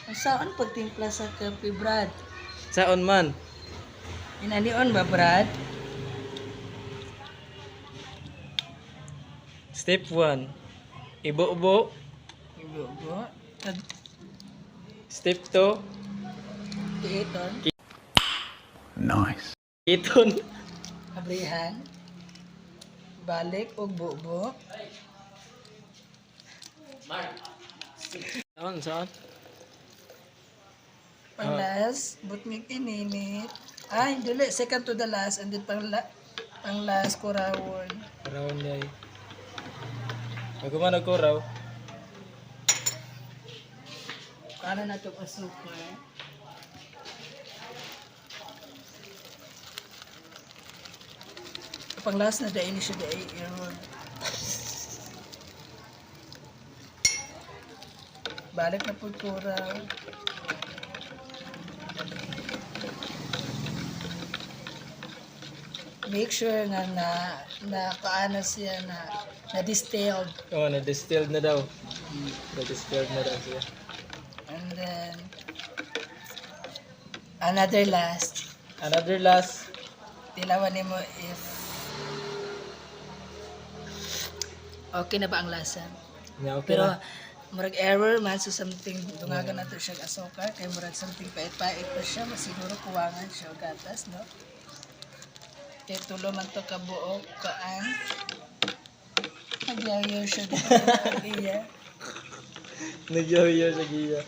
Unsaon pagtimpla sa kape, Brad? Saon man? Inanion ba, Brad? Step 1. Ibubo. Ibubo. Step 2. Kiiton. Nice. Iton. Abrihan. Balik og bubo. Saon, saon? Pang last, butngig ininit. Ay, dili. Second to the last. And then pang last, kurawon. Kurawon day. Bago man nagkuraw. Para na itong asukar. Pang last na dahil siya dahil error. Balik na po kuraw. Make sure nga na na kaano siya na na distilled. Oh, na-distilled na daw. Na-distilled na daw siya. And then another last. Another last. Tilawan nimo if okay na ba ang lasa. Yeah, okay Pero na. Murag error man, so something dungagan nato siya og asukar kay murag something pait-pait pa siya, masiguro kuwangan siya og gatas, no? Kay tulo man to ka buok kaan. Nagyayo siya dito. Iya. Nagyaw-yaw sa giya.